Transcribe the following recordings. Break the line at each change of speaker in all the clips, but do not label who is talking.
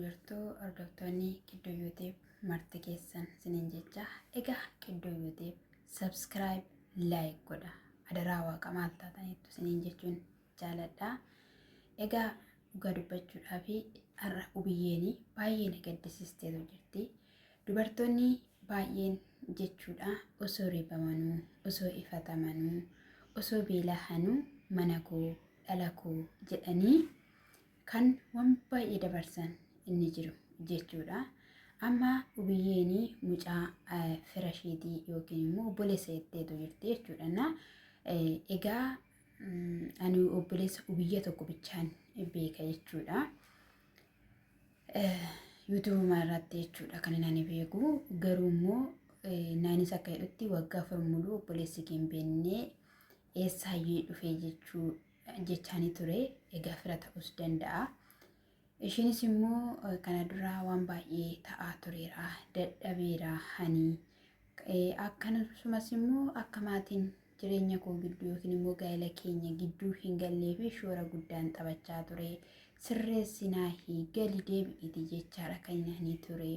Jirtu hordoftoonni Qiddoo YouTube marti keessan isiniin jecha. Egaa Qiddoo YouTube subscribe, like godha. Adaraa waaqa maal taataniittu isiniin jechuun jaaladha. Egaa dhugaa dubbachuudhaa fi har'a ubiyyeeni baay'ee na gaddisiisteetu jirti. Dubartoonni baay'een jechuudha osoo reebamanuu, osoo ifatamanuu, osoo beelahanuu mana koo, dhala koo jedhanii kan waan baay'ee dabarsan inni jiru jechuudha. Amma ubiyyeeni mucaa fira isheetii yookiin immoo obboleessa jetteetu jirti jechuudha. Na egaa ani obboleessa ubiyya tokko bichaan beeka jechuudha. Yuutuubuma irratti jechuudha kan inni ani beeku. Garuu immoo naanis akka jedhutti waggaa 4 muluu obboleessi kee hin beekne eessaayyuu dhufee jechuu jechaanii ture. Egaa fira ta'us danda'a. Ishiinis immoo kana dura waan baay'ee ta'aa tureera. Dadhabeera hani. Akkasumas immoo akka maatiin jireenya koo gidduu yookiin immoo gaa'ela keenya gidduu hin gallee fi shoora guddaan taphachaa ture. Sirreessi naahii gali deebi'iti jechaadha kan inni ture.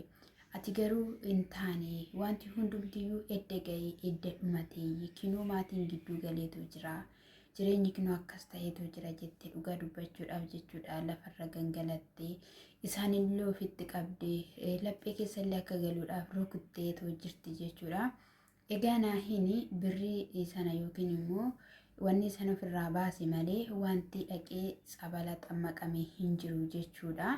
Ati garuu hin taane, wanti hundumtiyyuu edda ga'ee edda dhumatee kinoo maatiin gidduu galeetu jira. Jireenyi kinoo akkas ta'eetu jira jette dhugaa dubbachuudhaaf jechuudha lafarra gangalattee isaanillee ofitti qabdee laphee keessallee akka galuudhaaf rukutteetoo jirti jechuudha. Egaa naahiin birrii sana yookiin immoo wanni sana ofirraa baase malee wanti dhaqee tsabala xammaqame hin jiru jechuudha.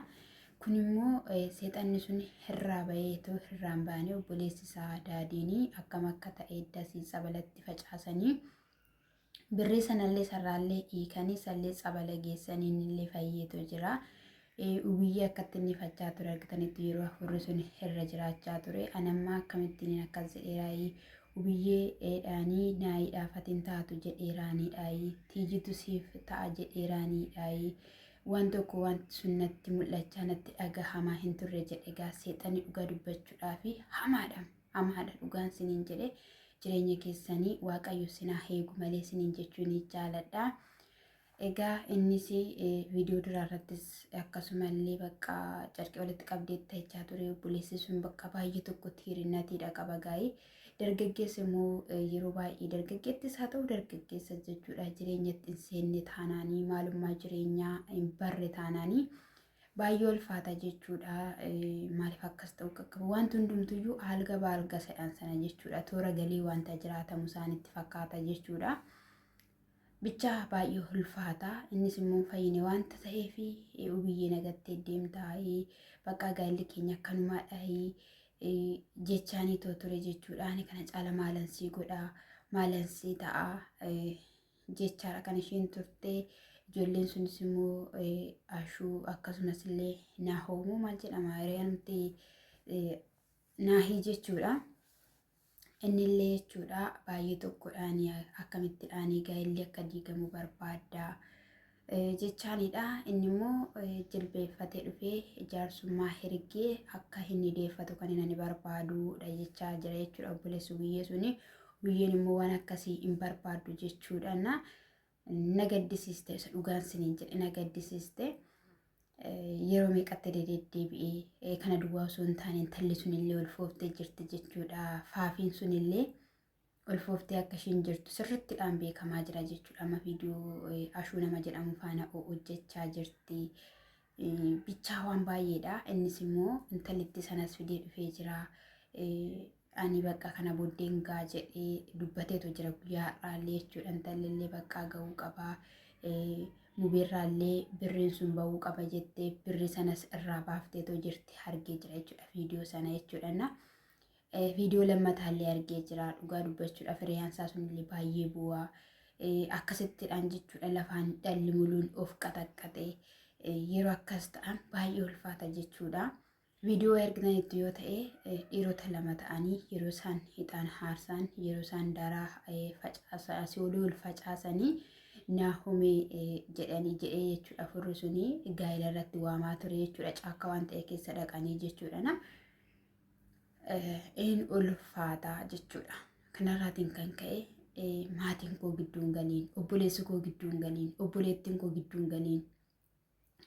Kun immoo seexanni sun hirraa baheetoo hirraan baane obboleessi isaa daadiin akkam akka ta'e dasii tsabalatti facaasanii birrii sanallee sarraallee hiikanii sallee tsabala geessanii innillee fayyeetu jira. Ubiyyee akkatti inni fachaa ture argitanitti yeroo hafuurri sun irra jiraachaa ture. Anammaa akkamittiin akkas jedheeraayii ubiyyee dhaanii naayiidhaaf ati hin taatu jedheeraaniidhaayii tiijitu siif ta'a jedheeraaniidhaayii waan tokko wanti sun natti mul'achaa natti dhagahamaa hin turre jedhe. Egaa seexanni dhugaa dubbachuudhaafi hamaadha. Hamaadha dhugaan siniin jedhe. Jireenya keessanii waaqayyo sinaa eegu malee siniin jechuu ni jaaladha. Egaa innis viidiyoo duraa irrattis akkasumallee bakka carqii walitti qabdee ta'echaa ture obboleessi sun bakka baay'ee tokkotti hirinnatiidha qaba gaa'ee. Dargaggeessi immoo yeroo baay'ee dargaggeettis haa ta'u dargaggeessa jechuudha jireenyatti hin seenne taanaanii maalummaa jireenyaa hin barre taanaanii baay'ee ulfaata jechuudha. Maaliif akkas ta'u qaqqabu? Wanti hundumtuyyuu alga baalga sedhan sana jechuudha. Toora galii wanta jiraatamu isaanitti fakkaata jechuudha. Bichaa baay'ee ulfaata. Innis immoo fayyine wanta ta'eef ubiyyee nagattee deemtaa bakka gaa'elli keenya akkanumaadha jechaanii too ture jechuudha. Ani kana caala maalansii godha maalansii ta'a jechaadha kan isheen turte. Ijoolleen sunis immoo Ashuu akkasumas illee Naahoomoo maal jedhama hiriyaanumti Naahii jechuudha. Innillee jechuudha baay'ee tokkodhaan akkamittidhaan gaa'elli akka diigamu barbaadda jechaanidha. Inni immoo jilbeeffatee dhufee jaarsummaa hergee akka inni deeffatu kan inni barbaadudha jechaa jira jechuudha obboleessi guyyee suni. Guyyeen immoo waan akkasii hin barbaaddu jechuudha. Na gaddisiiste isa dhugaan siniin jedhe na gaddisiiste. Yeroo meeqatti deddeebi'ee kana duwwaa osoo hin taane intalli sunillee ulfooftee jirti jechuudha. Faafiin sunillee ulfooftee akka isheen jirtu sirrittidhaan beekamaa jira jechuudha. Amma viidiyoo Ashuu nama jedhamu faana hojjechaa jirti. Bichaa waan baay'eedha. Innis immoo intallitti sanas fidee dhufee jira. Ani bakka kana booddeen gaa jedhee dubbateetu jira guyyaa har'aallee jechuudha. Intallillee bakka ga'uu qabaa. Mubeerraallee birriin sun ba'uu qaba jettee birrii sanas irraa baafteetoo jirti argee jira jechuudha viidiyoo sana jechuudha. Viidiyoo lammataallee argee jira dhugaa dubbachuudhaaf hiriyaan isaa sunillee baay'ee bu'aa. Akkasittidhaan jechuudha lafaan dhalli muluun of qaxaqqaxe yeroo akkas ta'an baay'ee ulfaata jechuudha. Viidiyoo ergitanitti yoo ta'e dhiirota lama ta'anii yeroo isaan hixaan haarsaan yeroo isaan daaraa facaasan asii olii ol facaasanii naahomee jedhanii jedhee jechuudha furri suni gaa'ela irratti waamaa ture jechuudha caakka waan ta'e keessa dhaqanii jechuudha na een ulfaataa jechuudha. Kanarraatiin kan ka'e maatiin koo gidduun galiin obboleessi koo gidduun galiin obboleettiin koo gidduun galiin.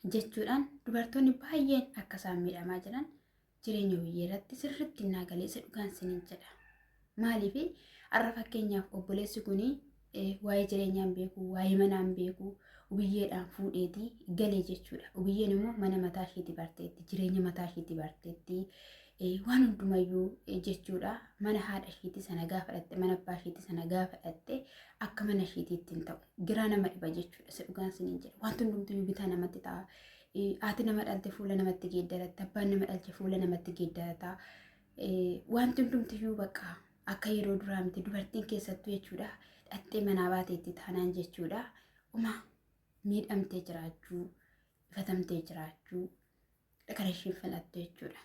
Jechuudhaan dubartoonni baay'een akka isaan miidhamaa jiran jireenya biyyee irratti sirriitti naa galee isa dhugaan sinin jedha. Maaliif har'a fakkeenyaaf obboleessi kun waa'ee jireenyaan beeku, waa'ee manaan beeku, ubiyyeedhaan fuudheetii galee jechuudha. Ubiyyeen immoo mana mataa isheetti barteetti, jireenya mataa isheetti barteetti, waan hundumayyuu jechuudha. Mana haadha isheetti sana gaafa dhatte, mana abbaa isheetti sana gaafa dhatte akka mana isheetiitti hin ta'u. Giraa nama dhiba jechuudha. Isa dhugaan siniin jedha. Wanti hundumtuyyuu bitaa namatti ta'a. Haati nama dhalte fuula namatti geeddaratti, abbaan nama dhalche fuula namatti geeddarata. Wanti hundumtiyyuu bakka akka yeroo duraa miti dubartiin keessattuu jechuudha. Dhattee manaa baateetti taanaan jechuudha. Uma miidhamtee jiraachuu, ifatamtee jiraachuu kan ishiin filattu jechuudha.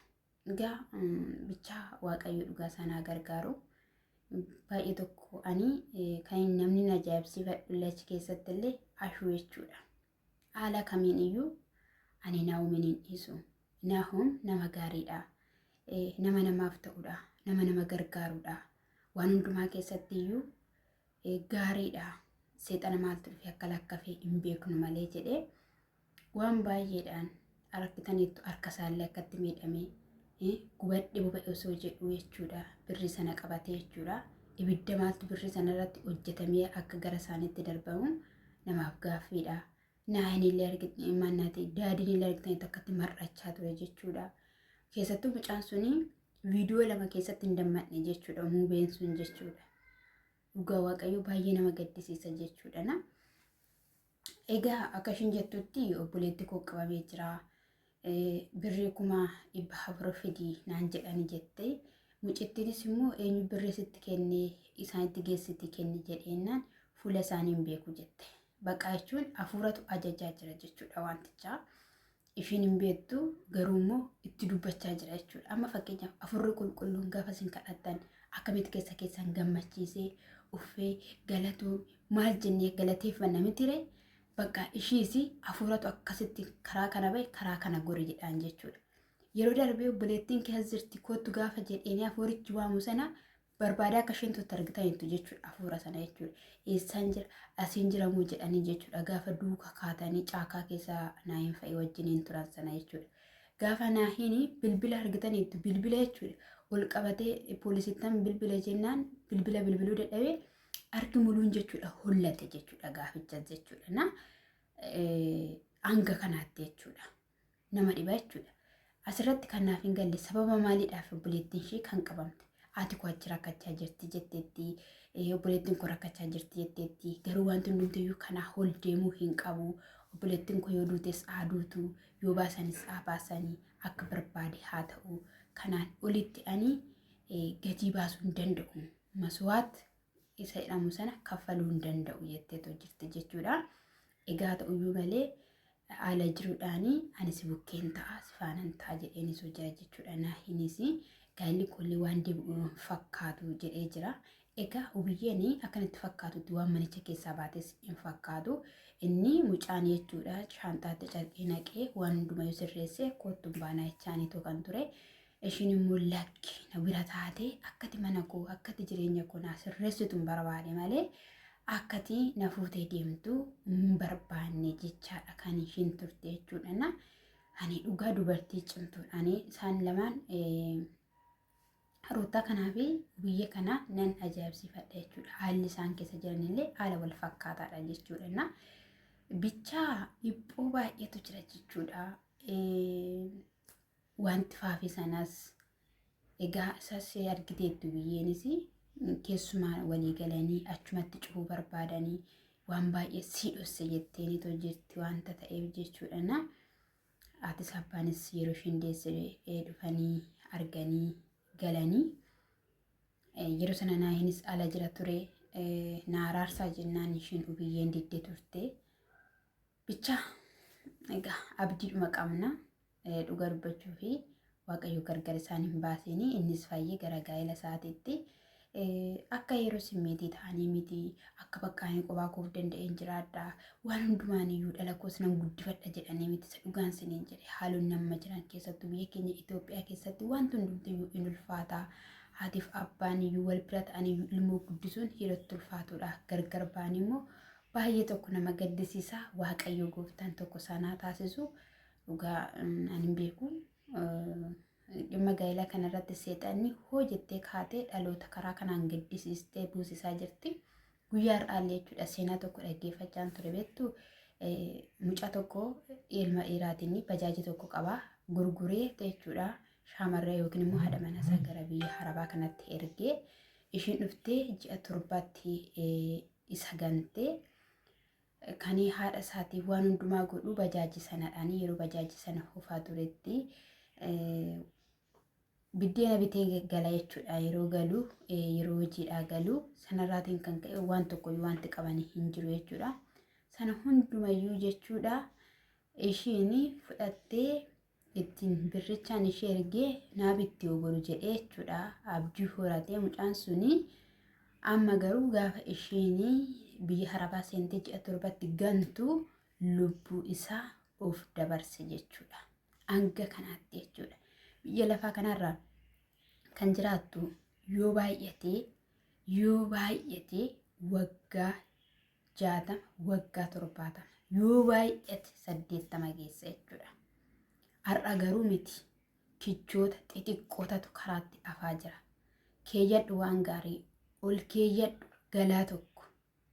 Egaa bichaa Waaqayyo dhugaa sanaa gargaaru. Baay'ee tokko ani kan namni na ajaa'ibsiifadhu illee achi keessatti illee ashuu jechuudha. Haala kamiin iyyuu ani Naahumiin hin dhiisu. Naahum nama gaariidha. Nama namaaf ta'udha. Nama nama gargaarudha. Waan hundumaa keessatti iyyuu gaariidha. Seexana maaltu dhufe akka lakkafee hin beeknu malee jedhee waan baay'eedhaan argitaniittu harka isaallee akkatti miidhamee gubadhe boba'e osoo jedhu jechuudha. Birrii sana qabatee jechuudha. Ibidda maaltu birrii sana irratti hojjetamee akka gara isaaniitti darbamu namaaf gaaffiidha. Naahinillee argitanii mannaati daadiinillee argitaniitu akkatti mar'achaa ture jechuudha. Keessattuu mucaan suni viidiyoo lama keessatti hin dammaqne jechuudha. Muubeen sun jechuudha. Dhugaa Waaqayyoo baay'ee nama gaddisiisa jechuudha. Na. Egaa akka ishiin jettutti obboleetti koo qabamee jira. Birrii 400,000 fidii naan jedhani jette. Mucittiinis immoo eenyu birrii sitti kennee isaanitti geessiti kenni jedheennaan fuula isaanii hin beeku jette. Baqaa jechuun hafuuratu ajajaa jira jechuudha wantichaa. Ishiin hin beektu garuu immoo itti dubbachaa jira jechuudha. Amma fakkeenyaaf hafuurri qulqulluun gaafa isin kadhattan akkamitti keessa keessan gammachiisee uffee galatuu maal jennee galateeffanna mitire bakka ishiis hafuuratu akkasitti karaa kana bahe karaa kana gori jedhaan jechuudha. Yeroo darbee obboleettiin keessa jirti kottu gaafa jedheenii hafuurichi waamu sana barbaadaa akka isheen turte argitaniittu jechuudha hafuura sana jechuudha. Eessaan jira asiin jira moo jedhanii jechuudha gaafa duuka kaatanii caakaa keessa naahin fa'i wajjiniin turan sana jechuudha. Gaafa naahin bilbila argitaniittu bilbila jechuudha ol qabatee poolisittan bilbila jennaan bilbila bilbiluu dadhabee harki muluun jechuudha hollate jechuudha gaaficha jechuudha. Na hanga kanaatti jechuudha. Nama dhiba jechuudha. Asirratti kan naaf hin galle sababa maaliidhaaf obboleettiin ishee kan qabamte. Haati koo achi rakkachaa jirti jetteetti, obboleettiin koo rakkachaa jirti jetteetti. Garuu wanti hundumtiyyuu kanaa ol deemuu hin qabu. Obboleettiin koo yoo duutes haa duutu, yoo baasanis haa baasanii, akka barbaade haa ta'u. Kanaan olitti ani gatii baasuu hin danda'u. Maswaat isa jedhamu sana kaffaluu hin danda'u jetteetoo jirti jechuudha. Egaa ta'uyyuu malee haala jiruudhaani ani si bukkeen ta'a si faanan ta'a jedheenis jira jechuudha. Naahinis gaa'illi koollee waan deebi'u hin fakkaatu jedhee jira. Egaa hubiyyeen akkanatti fakkaatutti waan manicha keessaa baates hin fakkaatu. Inni mucaan jechuudha shaanxaatti carqii naqee waan hundumayyuu sirreessee koottuun baanaa jechaaniitu kan ture. Ishiin immoo lakki na bira taatee akkati mana koo akkati jireenya koo naa sirreessitu hin barbaade malee akkati na fuutee deemtu hin barbaanne jechaadha kan ishiin turte jechuudha. Na ani dhugaa dubartii cimtuudha. Ani isaan lamaan Ruuttaa kanaa fi biyya kana nan ajaa'ibsiifadha jechuudha. Haalli isaan keessa jiranillee haala wal fakkaataadha jechuudha. Na bichaa dhiphoo baay'eetu jira jechuudha. Wanti faafii sanas egaa isas argiteettu biyyeenis keessumaa walii galanii achumatti cufuu barbaadanii waan baay'ee sii dhosse jetteenitu jirti wanta ta'eef jechuudha na Haatis abbaanis yeroo isheen deesse dhufanii arganii galanii yeroo sana naahinis ala jira ture na araarsaa jennaan isheen ubiyyeen didde turte. Bicha egaa abdiidhuma qabna dhuga dubbachuu fi Waaqayyo gargar isaan hin baasiin innis fayyee gara gaa'ela isaatiitti akka yeroo simmeetii ta'anii miti akka bakka ani qophaa koof danda'een jiraadha waan hundumaan iyyuu dhala koos nan guddifadha jedhanii miti isa dhugaan siniin jedhe haalonni amma jiran keessattuu biyya keenya Itoophiyaa keessatti wanti hundumtiyyuu in ulfaata haatiif abbaan iyyuu wal bira ta'anii iyyuu ilmoo guddisuun yerootti ulfaatudha gargar ba'anii immoo Baay'ee tokko nama gaddisiisa. Waaqayyo gooftaan tokko sanaa taasisu dhugaa ani hin beeku. Dhimma gaa'elaa kanarratti seexanni hoo jettee kaatee dhaloota karaa kanaan gaddisiistee buusisaa jirti. Guyyaa har'aallee jechuudha seenaa tokko dhaggeeffachaan ture beektu mucaa tokko ilma dhiiraatiin bajaajii tokko qaba gurguree jechuudha shaamarree yookiin immoo haadha mana isaa gara biyya harabaa kanatti ergee ishiin dhuftee ji'a torbatti isa gantee kan haadha isaatii waan hundumaa godhu bajaajii sanadhaan yeroo bajaajii sana hofaa turetti biddeena bitee gala jechuudha. Yeroo galu yeroo hojiidhaa galu sanarraatiin kan ka'e waan tokkoyyuu wanti qaban hin jiru jechuudha. Sana hundumayyuu jechuudha ishiin fudhattee ittiin birrichaan ishee ergee naa bitti ogoru jedhee jechuudha. Abdii horatee mucaan suni amma garuu gaafa ishiin biyya harabaa seentee ji'a torbatti gantu lubbuu isaa of dabarse jechuudha. Hanga kanaatti jechuudha. Biyya lafaa kanarra kan jiraattu yoo baay'ate yoo baay'ate waggaa 60 waggaa 70 yoo baay'ate 80 geessa jechuudha. Har'a garuu miti kichoota xixiqqootatu karaatti afaa jira. Keeyyadhu waan gaarii ol keeyyadhu galaa tokko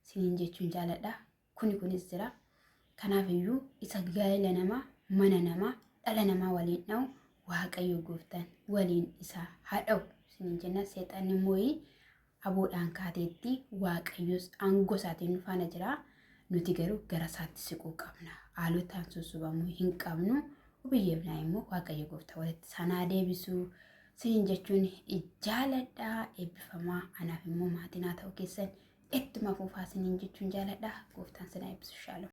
siniin jechuun jaaladha. Kuni kunis jira. Kanaaf iyyuu isa gaa'ela namaa, mana namaa, dhala namaa waliin dha'u Waaqayyo gooftaan waliin isaa haa dha'u siniin jenna. Seexanni moo'ii aboodhaan kaateetti Waaqayyos aangoo isaatiin nu faana jira. Nuti garuu gara isaatti siquu qabna. Haalotaan sossobamuu hin qabnu. Ubiyyeef naa immoo Waaqayyo gooftaa walitti sanaa deebisu. Siniin jechuun jaaladha. Eebbifamaa anaaf immoo maatii naa ta'uu keessan ittuma fufaa siniin jechuun jaaladha. Gooftaan sinaa eebbisu. Shaalom.